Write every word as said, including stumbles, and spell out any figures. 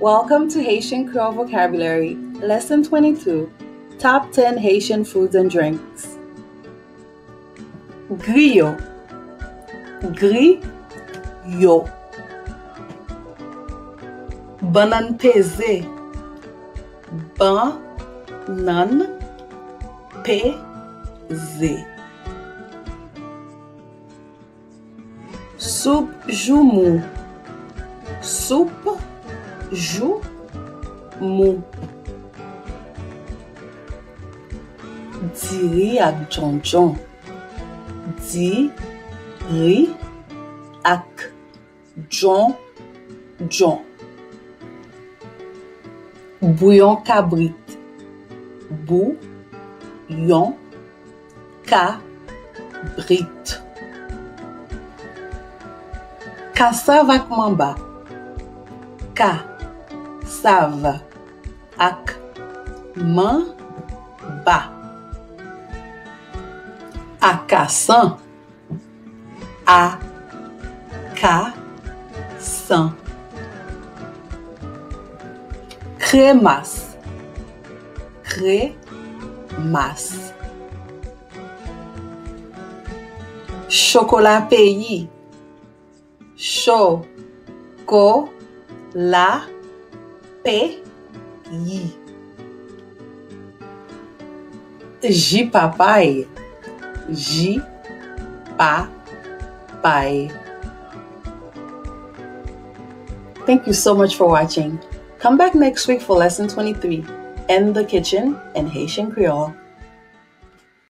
Welcome to Haitian Creole Vocabulary, Lesson twenty-two, Top ten Haitian Foods and Drinks. Griyo. Griyo. Bannann peze. Bannann peze. Soup joumou. Soup joumou. Diri ak djondjon. Diri ak djondjon. Bouyon kabrit. Bouyon kabrit. Kasav ak manba. Kasav ak manba. Akasan. Akasan. Kremas. Kremas. Chokola peyi. Chokola peyi. Ji papay. Ji papay. Thank you so much for watching. Come back next week for lesson twenty-three, In the Kitchen in Haitian Creole.